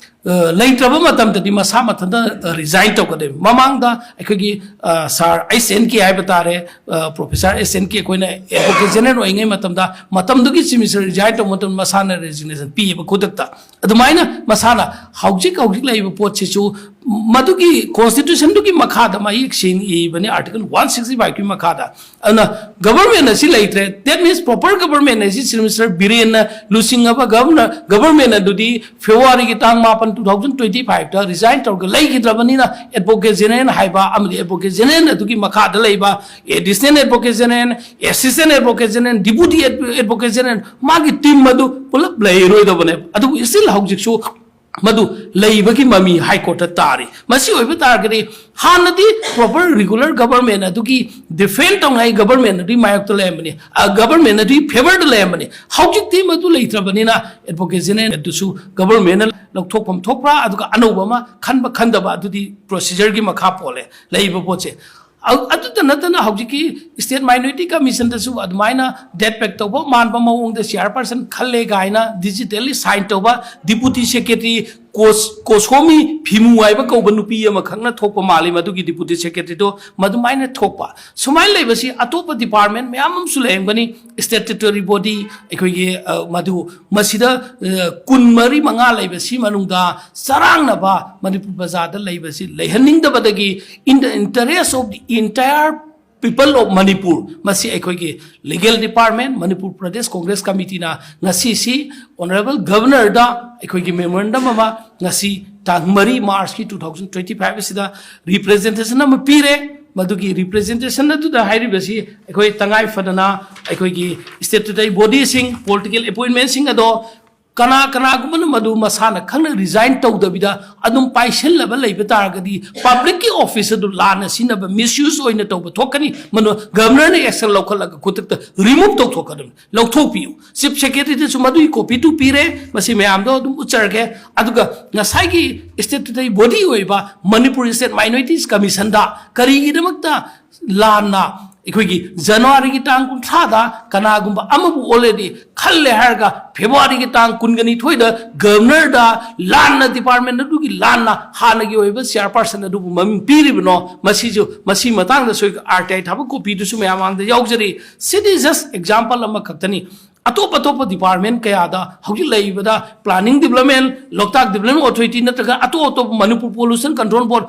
ꯑ, ꯂꯩꯇ꯭ꯔꯕ ꯃꯇꯝꯗꯗꯤ ꯃꯁꯥ ꯃꯊꯟꯇ, ꯑ, ꯔꯤꯖꯥꯏꯟ ꯇꯧꯒꯗꯣꯏꯕ꯫ ꯃꯃꯥꯡꯗ ꯑꯩꯈꯣꯏꯒꯤ, ꯑ, ꯁꯥꯔ ꯑꯩꯆ ꯑꯦꯟ ꯀꯦ ꯍꯥꯏꯕ ꯇꯥꯔꯦ, ꯑ, ꯄ꯭ꯔꯣꯐꯦꯁꯔ ꯑꯩꯆ ꯑꯦꯟ ꯀꯦ ꯑꯩꯈꯣꯏꯅ ꯑꯦꯗꯚꯣꯀꯦꯠ ꯖꯦꯅꯔꯦꯜ ꯑꯣꯏꯔꯤꯉꯩ ꯃꯇꯝꯗ, ꯃꯇꯝꯗꯨꯒꯤ ꯆꯤꯐ ꯃꯤꯅꯤꯁꯇꯔ ꯔꯤꯖꯥꯏꯟ ꯇꯧꯕ ꯃꯇꯝꯗ ꯃꯁꯥꯅ ꯔꯦꯖꯤꯒꯅꯦꯁꯟ ꯄꯤꯌꯦꯕ ꯈꯨꯗꯛꯇ꯫ ꯑꯗꯨꯃꯥꯏꯅ ꯃꯁꯥꯅ ꯍꯧꯖꯤꯛ ꯍꯧꯖꯤꯛ ꯂꯩꯔꯤꯕ ꯄꯣꯠꯁꯤꯁꯨ ꯃꯗꯨꯒꯤ ꯀꯣꯟꯁꯇꯤꯇ꯭ꯌꯨꯁꯟꯗꯨꯒꯤ ꯃꯈꯥꯗ ꯃꯌꯦꯛ ꯁꯦꯡꯅ ꯏꯕꯅꯤ, ꯑꯥꯔꯇꯤꯀꯜ ꯋꯥꯟ ꯁꯤꯛꯁꯇꯤ ꯐꯥꯏꯚꯀꯤ ꯃꯈꯥꯗ꯫ ꯑꯗꯨꯅ ꯒꯕꯔꯃꯦꯟ ꯑꯁꯤ ꯂꯩꯇ꯭ꯔꯦ꯫ That means proper ꯒꯕꯔꯃꯦꯟ ꯑꯁꯤ ꯆꯤꯐ ꯃꯤꯅꯤꯁꯇꯔ ꯕꯤꯔꯦꯟꯅ ꯂꯨꯆꯤꯡꯉꯕ ꯒꯕꯔꯅꯔ, ꯒꯕꯔꯃꯦꯟ ꯑꯗꯨꯗꯤ ꯐꯦꯕ꯭ꯔꯨꯋꯥꯔꯤꯒꯤ ꯇꯥꯡ ꯃꯥꯄꯟ, two thousand twenty fiveꯇ ꯔꯤꯖꯥꯏꯟ ꯇꯧꯔꯒ ꯂꯩꯈꯤꯗ꯭ꯔꯕꯅꯤꯅ, ꯑꯦꯗꯚꯣꯀꯦꯠ ꯖꯦꯅꯔꯦꯜ ꯍꯥꯏꯕ ꯑꯃꯗꯤ ꯑꯦꯗꯚꯣꯀꯦꯠ ꯖꯦꯅꯔꯦꯜ ꯑꯗꯨꯒꯤ ꯃꯈꯥꯗ ꯂꯩꯕ additional advocate general, assistant advocate general, deputy advocate general, ꯃꯥꯒꯤ ꯇꯤꯝ ꯑꯗꯨ ꯄꯨꯂꯞ ꯂꯩꯔꯣꯏꯗꯕꯅꯦꯕ꯫ ꯑꯗꯨꯕꯨ still ꯍꯧꯖꯤꯛꯁꯨ ꯃꯗꯨ ꯂꯩꯕꯒꯤ ꯃꯃꯤ ꯍꯥꯏ ꯀꯣꯔꯠꯇ ꯇꯥꯔꯤ꯫ ꯃꯁꯤ ꯑꯣꯏꯕ ꯇꯥꯔꯒꯗꯤ ꯍꯥꯟꯅꯗꯤ ꯄ꯭ꯔꯣꯄꯔ ꯔꯤꯒꯨꯂꯔ ꯒꯕꯔꯃꯦꯟ ꯑꯗꯨꯒꯤ ꯗꯤꯐꯦꯟ ꯇꯧꯅꯉꯥꯏ ꯒꯕꯔꯃꯦꯟ ꯑꯗꯨꯒꯤ ꯃꯥꯌꯣꯛꯇ ꯂꯩꯔꯝꯕꯅꯤ, ꯑ, ꯒꯕꯔꯃꯦꯟ ꯑꯗꯨꯒꯤ ꯐꯦꯚꯔꯗ ꯂꯩꯔꯝꯕꯅꯤ꯫ ꯍꯧꯖꯤꯛꯇꯤ ꯃꯗꯨ ꯂꯩꯇ꯭ꯔꯕꯅꯤꯅ ꯑꯦꯗꯚꯣꯀꯦꯠ ꯖꯦꯅꯔꯦꯜ ꯑꯗꯨꯁꯨ ꯒꯕꯔꯃꯦꯟꯅ ꯂꯧꯊꯣꯛꯐꯝ ꯊꯣꯛꯄ꯭ꯔꯥ, ꯑꯗꯨꯒ ꯑꯅꯧꯕ ꯑꯃ ꯈꯟꯕ ꯈꯟꯗꯕ, ꯑꯗꯨꯗꯤ ꯄ꯭ꯔꯣꯁꯤꯖꯔꯒꯤ ꯃꯈꯥ ꯄꯣꯜꯂꯦ ꯂꯩꯔꯤꯕ ꯄꯣꯠꯁꯦ꯫ ꯑ-, ꯑꯗꯨꯇ ꯅꯠꯇꯅ ꯍꯧꯖꯤꯛꯀꯤ ꯁ꯭ꯇꯦꯠ ꯃꯥꯏꯅꯣꯔꯤꯇꯤ ꯀꯃꯤꯁꯟꯗꯁꯨ ꯑꯗꯨꯃꯥꯏꯅ ꯗꯦꯠ ꯄꯦꯛ ꯇꯧꯕ ꯃꯥꯟꯕ ꯃꯑꯣꯡꯗ ꯆꯤꯌꯥꯔꯄꯔꯁꯟ ꯈꯜꯂꯦ ꯀꯥꯏꯅ ꯗꯤꯖꯤꯇꯦꯜꯂꯤ ꯁꯥꯏꯟ ꯇꯧꯕ ꯗꯤꯄꯨꯇꯤ ꯁꯦꯀ꯭ꯔꯦꯇꯔꯤ ꯀꯣꯁ-, ꯀꯣꯁꯣꯃꯤ ꯐꯤꯃꯨ ꯍꯥꯏꯕ ꯀꯧꯕ ꯅꯨꯄꯤ ꯑꯃꯈꯛꯅ ꯊꯣꯛꯄ ꯃꯥꯜꯂꯤ꯫ ꯃꯗꯨꯒꯤ ꯗꯤꯄꯨꯇꯤ ꯁꯦꯀ꯭ꯔꯦꯇꯔꯤꯗꯣ ꯃꯗꯨꯃꯥꯏꯅ ꯊꯣꯛꯄ꯫ ꯁꯨꯃꯥꯏꯅ ꯂꯩꯕꯁꯤ ꯑꯇꯣꯞꯄ ꯗꯤꯄꯥꯔꯠꯃꯦꯟ ꯃꯌꯥꯝ ꯑꯃꯁꯨ ꯂꯩꯔꯝꯒꯅꯤ, ꯁ꯭ꯇꯦꯇꯨꯇꯣꯔꯤ ꯕꯣꯗꯤ ꯑꯩꯈꯣꯏꯒꯤ, ꯑ, ꯃꯗꯨ ꯃꯁꯤꯗ, ꯑ, ꯀꯨꯟ ꯃꯔꯤ ꯃꯉꯥ ꯂꯩꯕꯁꯤ ꯃꯅꯨꯡꯗ ꯆꯔꯥꯡꯅꯕ ꯃꯅꯤꯄꯨꯔ ꯄ꯭ꯔꯖꯥꯗ ꯂꯩꯕꯁꯤ ꯂꯩꯍꯟꯅꯤꯡꯗꯕꯗꯒꯤ, in the interest of the entire people of Manipur, ꯃꯁꯤ ꯑꯩꯈꯣꯏꯒꯤ ꯂꯤꯒꯦꯜ ꯗꯤꯄꯥꯔꯠꯃꯦꯟ, ꯃꯅꯤꯄꯨꯔ ꯄ꯭ꯔꯗꯦꯁ ꯀꯣꯡꯒ꯭ꯔꯦꯁ ꯀꯃꯤꯇꯤꯅ ꯉꯁꯤꯁꯤ ꯑꯣꯅꯔꯦꯕꯜ ꯒꯕꯔꯅꯔꯗ ꯑꯩꯈꯣꯏꯒꯤ ꯃꯦꯃꯣꯔꯦꯟꯗꯝ ꯑꯃ ꯉꯁꯤ ꯇꯥꯡ ꯃꯔꯤ ꯃꯥꯔꯆꯀꯤ two thousand twenty five ꯑꯁꯤꯗ ꯔꯤꯄ꯭ꯔꯖꯦꯟꯇꯦꯁꯟ ꯑꯃ ꯄꯤꯔꯦ꯫ ꯃꯗꯨꯒꯤ ꯔꯤꯄ꯭ꯔꯖꯦꯟꯇꯦꯁꯟ ꯑꯗꯨꯗ ꯍꯥꯏꯔꯤꯕꯁꯤ ꯑꯩꯈꯣꯏ ꯇꯉꯥꯏ ꯐꯗꯅ ꯑꯩꯈꯣꯏꯒꯤ ꯁ꯭ꯇꯦꯇꯨꯇꯣꯔꯤ ꯕꯣꯗꯤꯁꯤꯡ, ꯄꯣꯂꯤꯇꯤꯀꯦꯜ ꯑꯦꯄꯣꯏꯟꯃꯦꯟꯁꯤꯡ ꯑꯗꯣ ꯀꯅꯥ ꯀꯅꯥꯒꯨꯝꯕꯅ ꯃꯗꯨ ꯃꯁꯥꯅ ꯈꯪꯅ resign ꯇꯧꯗꯕꯤꯗ ꯑꯗꯨꯝ ꯄꯥꯏꯁꯤꯜꯂꯕ ꯂꯩꯕ ꯇꯥꯔꯒꯗꯤ, publicꯀꯤ office ꯑꯗꯨ ꯂꯥꯟꯅ ꯁꯤꯖꯤꯟꯅꯕ, misuse ꯑꯣꯏꯅ ꯇꯧꯕ ꯊꯣꯛꯀꯅꯤ꯫ ꯃꯗꯨ governorꯅ action ꯂꯧꯈꯠꯂꯒ ꯈꯨꯗꯛꯇ remove ꯇꯧꯊꯣꯛꯀꯗꯕꯅꯤ, ꯂꯧꯊꯣꯛꯄꯤꯌꯨ꯫ Chief Secretaryꯗꯁꯨ ꯃꯗꯨꯒꯤ copyꯗꯨ ꯄꯤꯔꯦ, ꯃꯁꯤ ꯃꯌꯥꯝꯗꯣ ꯑꯗꯨꯝ ꯎꯠꯆꯔꯒꯦ꯫ ꯑꯗꯨꯒ ꯉꯁꯥꯏꯒꯤ statutory body ꯑꯣꯏꯕ Manipur State Minorities Commissionꯗ ꯀꯔꯤꯒꯤꯗꯃꯛꯇ ꯂꯥꯟꯅ ꯑꯩꯈꯣꯏꯒꯤ ꯖꯅꯋꯥꯔꯤꯒꯤ ꯇꯥꯡ ꯀꯨꯟꯊ꯭ꯔꯥꯗ ꯀꯅꯥꯒꯨꯝꯕ ꯑꯃꯕꯨ already ꯈꯜꯂꯦ ꯍꯥꯏꯔꯒ ꯐꯦꯕ꯭ꯔꯨꯋꯥꯔꯤꯒꯤ ꯇꯥꯡ ꯀꯨꯟꯒ ꯅꯤꯊꯣꯏꯗ governorꯗ ꯂꯥꯟꯅ, department ꯑꯗꯨꯒꯤ ꯂꯥꯟꯅ ꯍꯥꯟꯅꯒꯤ ꯑꯣꯏꯕ chairperson ꯑꯗꯨꯕꯨ ꯃꯃꯤꯡ ꯄꯤꯔꯤꯕꯅꯣ? ꯃꯁꯤꯁꯨ, ꯃꯁꯤ ꯃꯇꯥꯡꯗꯁꯨ ꯑꯩꯈꯣꯏ RTI ꯊꯥꯕ copyꯗꯨꯁꯨ ꯃꯌꯥꯝ ꯃꯥꯡꯗ ꯌꯥꯎꯖꯔꯤ꯫ ꯁꯤꯗꯤ just example ꯑꯃꯈꯛꯇꯅꯤ꯫ ꯑꯇꯣꯞ ꯑꯇꯣꯞꯄ department ꯀꯌꯥꯗ ꯍꯧꯖꯤꯛ ꯂꯩꯔꯤꯕꯗ Planning Development, Loktak Development Authority ꯅꯠꯇ꯭ꯔꯒ ꯑꯇꯣꯞ ꯑꯇꯣꯞꯄ Manipur Pollution Control Board,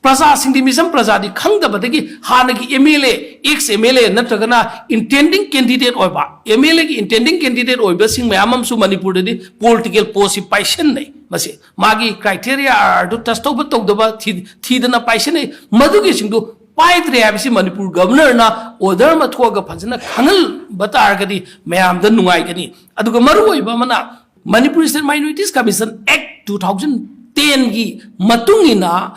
ꯄ꯭ꯔꯖꯥꯁꯤꯡꯗꯤ, ꯃꯤꯆꯝ ꯄ꯭ꯔꯖꯥꯗꯤ ꯈꯪꯗꯕꯗꯒꯤ ꯍꯥꯟꯅꯒꯤ MLA, ex MLA ꯅꯠꯇ꯭ꯔꯒꯅ intending candidate ꯑꯣꯏꯕ, MLAꯒꯤ intending candidate ꯑꯣꯏꯕꯁꯤꯡ ꯃꯌꯥꯝ ꯑꯃꯁꯨ ꯃꯅꯤꯄꯨꯔꯗꯗꯤ political postꯁꯤ ꯄꯥꯏꯁꯤꯟꯅꯩ꯫ ꯃꯁꯤ ꯃꯥꯒꯤ criteria ꯑꯥꯔ ꯑꯥꯔꯗꯨ touch ꯇꯧꯕ ꯇꯧꯗꯕ ꯊꯤ-, ꯊꯤꯗꯅ ꯄꯥꯏꯁꯤꯟꯅꯩ꯫ ꯃꯗꯨꯒꯤꯁꯤꯡꯗꯨ ꯄꯥꯏꯗ꯭ꯔꯦ ꯍꯥꯏꯕꯁꯤ ꯃꯅꯤꯄꯨꯔ governorꯅ order ꯑꯃ ꯊꯣꯛꯑꯒ ꯐꯖꯅ ꯈꯪꯍꯟꯕ ꯇꯥꯔꯒꯗꯤ ꯃꯌꯥꯝꯗ ꯅꯨꯡꯉꯥꯏꯒꯅꯤ꯫ ꯑꯗꯨꯒ ꯃꯔꯨꯑꯣꯏꯕ ꯑꯃꯅ, Manipur State Minorities Commission Act two thousand tenꯒꯤ ꯃꯇꯨꯡ ꯏꯟꯅ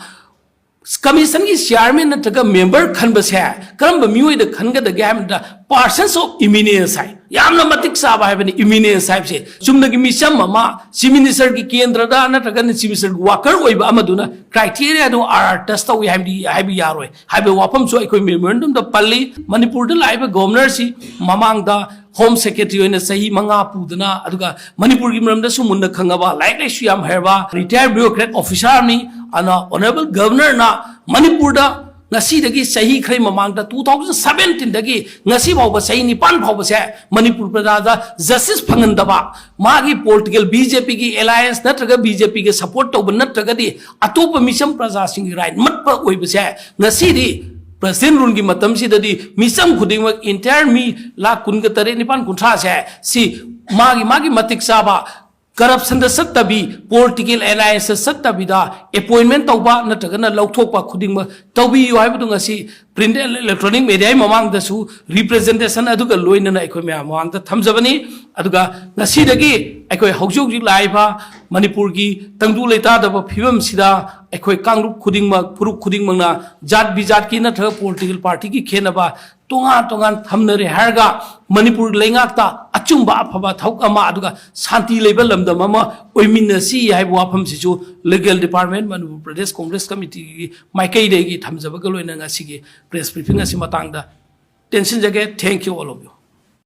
commissionꯒꯤ chairman ꯅꯠꯇ꯭ꯔꯒ member ꯈꯟꯕꯁꯦ ꯀꯔꯝꯕ ꯃꯤꯑꯣꯏꯗ ꯈꯟꯒꯗꯒꯦ ꯍꯥꯏꯕꯗ, persons of eminence ꯍꯥꯏ꯫ ꯌꯥꯝꯅ ꯃꯇꯤꯛ ꯆꯥꯕ ꯍꯥꯏꯕꯅꯤ eminence ꯍꯥꯏꯕꯁꯦ꯫ ꯆꯨꯝꯅꯒꯤ ꯃꯤꯆꯝ ꯑꯃ, Chief Ministerꯒꯤ ꯀꯦꯟꯗ꯭ꯔꯗ ꯅꯠꯇ꯭ꯔꯒꯅ Chief Ministerꯒꯤ worker ꯑꯣꯏꯕ ꯑꯃꯗꯨꯅ criteriaꯗꯨ ꯑꯥꯔ ꯑꯥꯔ touch ꯇꯧꯏ ꯍꯥꯏꯕꯗꯤ, ꯍꯥꯏꯕ ꯌꯥꯔꯣꯏ ꯍꯥꯏꯕ ꯋꯥꯐꯝꯁꯨ ꯑꯩꯈꯣꯏ memorandumꯗ ꯄꯜꯂꯤ꯫ ꯃꯅꯤꯄꯨꯔꯗ ꯂꯥꯛꯏꯕ governorꯁꯤ ꯃꯃꯥꯡꯗ Home Secretary ꯑꯣꯏꯅ ꯆꯍꯤ ꯃꯉꯥ ꯄꯨꯗꯨꯅ, ꯑꯗꯨꯒ ꯃꯅꯤꯄꯨꯔꯒꯤ ꯃꯔꯝꯗꯁꯨ ꯃꯨꯟꯅ ꯈꯪꯉꯕ, ꯂꯥꯏꯔꯤꯛ ꯂꯥꯏꯁꯨ ꯌꯥꯝ ꯍꯩꯔꯕ, retired bureaucrat officer ꯑꯃꯅꯤ꯫ ꯑꯗꯨꯅ honourable governorꯅ ꯃꯅꯤꯄꯨꯔꯗ ꯉꯁꯤꯗꯒꯤ ꯆꯍꯤ ꯈꯔ ꯃꯃꯥꯡꯗ, two thousand seventeenꯗꯒꯤ ꯉꯁꯤ ꯐꯥꯎꯕ, ꯆꯍꯤ ꯅꯤꯄꯥꯟ ꯐꯥꯎꯕꯁꯦ ꯃꯅꯤꯄꯨꯔ ꯄ꯭ꯔꯖꯥꯗ justice ꯐꯪꯍꯟꯗꯕ, ꯃꯥꯒꯤ political BJPꯒꯤ alliance ꯅꯠꯇ꯭ꯔꯒ BJPꯒꯤ support ꯇꯧꯕ ꯅꯠꯇ꯭ꯔꯒꯗꯤ ꯑꯇꯣꯞꯄ ꯃꯤꯆꯝ ꯄ꯭ꯔꯖꯥꯁꯤꯡꯒꯤ right ꯃꯠꯄ ꯑꯣꯏꯕꯁꯦ, ꯉꯁꯤꯗꯤ President ruleꯒꯤ ꯃꯇꯝꯁꯤꯗꯗꯤ ꯃꯤꯆꯝ ꯈꯨꯗꯤꯡꯃꯛ, entire ꯃꯤ ꯂꯥꯈ ꯀꯨꯟꯒ ꯇꯔꯦꯠ, ꯅꯤꯄꯥꯟ, ꯀꯨꯟꯊ꯭ꯔꯥꯁꯦ, ꯁꯤ ꯃꯥꯒꯤ, ꯃꯥꯒꯤ ꯃꯇꯤꯛ ꯆꯥꯕ ꯀꯔꯞꯁꯟꯗ ꯆꯠꯇꯕꯤ, ꯄꯣꯂꯤꯇꯤꯀꯦꯜ ꯑꯦꯂꯥꯌꯟꯁꯇ ꯆꯠꯇꯕꯤꯗ ꯑꯦꯄꯣꯏꯟꯃꯦꯟ ꯇꯧꯕ ꯅꯠꯇ꯭ꯔꯒꯅ ꯂꯧꯊꯣꯛꯄ ꯈꯨꯗꯤꯡꯃꯛ ꯇꯧꯕꯤꯌꯨ ꯍꯥꯏꯕꯗꯨ ꯉꯁꯤ ꯄ꯭ꯔꯤꯟ ꯑꯦꯟ ꯏꯂꯦꯛꯇ꯭ꯔꯣꯅꯤꯛ ꯃꯦꯗꯤꯌꯥꯒꯤ ꯃꯃꯥꯡꯗꯁꯨ ꯔꯤꯄ꯭ꯔꯖꯦꯟꯇꯦꯁꯟ ꯑꯗꯨꯒ ꯂꯣꯏꯅꯅ ꯑꯩꯈꯣꯏ ꯃꯌꯥꯝ ꯃꯃꯥꯡꯗ ꯊꯝꯖꯕꯅꯤ꯫ ꯑꯗꯨꯒ ꯉꯁꯤꯗꯒꯤ ꯑꯩꯈꯣꯏ ꯍꯧꯖꯤꯛ ꯍꯧꯖꯤꯛ ꯂꯥꯛꯏꯕ ꯃꯅꯤꯄꯨꯔꯒꯤ ꯇꯪꯗꯨ ꯂꯩꯇꯥꯗꯕ ꯐꯤꯕꯝꯁꯤꯗ ꯑꯩꯈꯣꯏ ꯀꯥꯡꯂꯨꯞ ꯈꯨꯗꯤꯡꯃꯛ, ꯐꯨꯔꯨꯞ ꯈꯨꯗꯤꯡꯃꯛꯅ ꯖꯥꯠ ꯕꯤꯖꯥꯠꯀꯤ ꯅꯠꯇ꯭ꯔꯒ ꯄꯣꯂꯤꯇꯤꯀꯦꯜ ꯄꯥꯔꯇꯤꯒꯤ ꯈꯦꯠꯅꯕ ꯇꯣꯉꯥꯟ ꯇꯣꯉꯥꯟ ꯊꯝꯅꯔꯦ ꯍꯥꯏꯔꯒ ꯃꯅꯤꯄꯨꯔ ꯂꯩꯉꯥꯛꯇ ꯑꯆꯨꯝꯕ ꯑꯐꯕ ꯊꯕꯛ ꯑꯃ ꯑꯗꯨꯒ ꯁꯥꯟꯇꯤ ꯂꯩꯕ ꯂꯝꯗꯝ ꯑꯃ ꯑꯣꯏꯃꯤꯟꯅꯁꯤ ꯍꯥꯏꯕ ꯋꯥꯐꯝꯁꯤꯁꯨ ꯂꯤꯒꯦꯜ ꯗꯤꯄꯥꯔꯠꯃꯦꯟ, ꯃꯅꯤꯄꯨꯔ ꯄ꯭ꯔꯗꯦꯁ ꯀꯣꯡꯒ꯭ꯔꯦꯁ ꯀꯃꯤꯇꯤꯒꯤ ꯃꯥꯏꯀꯩꯗꯒꯤ ꯊꯝꯖꯕꯒ ꯂꯣꯏꯅꯅ ꯉꯁꯤꯒꯤ ꯄ꯭ꯔꯦꯁ ꯕ꯭ꯔꯤꯐꯤꯡ ꯑꯁꯤ ꯃꯇꯥꯡꯗ ꯇꯦꯟꯁꯤꯟꯖꯒꯦ꯫ Thank you, all of you.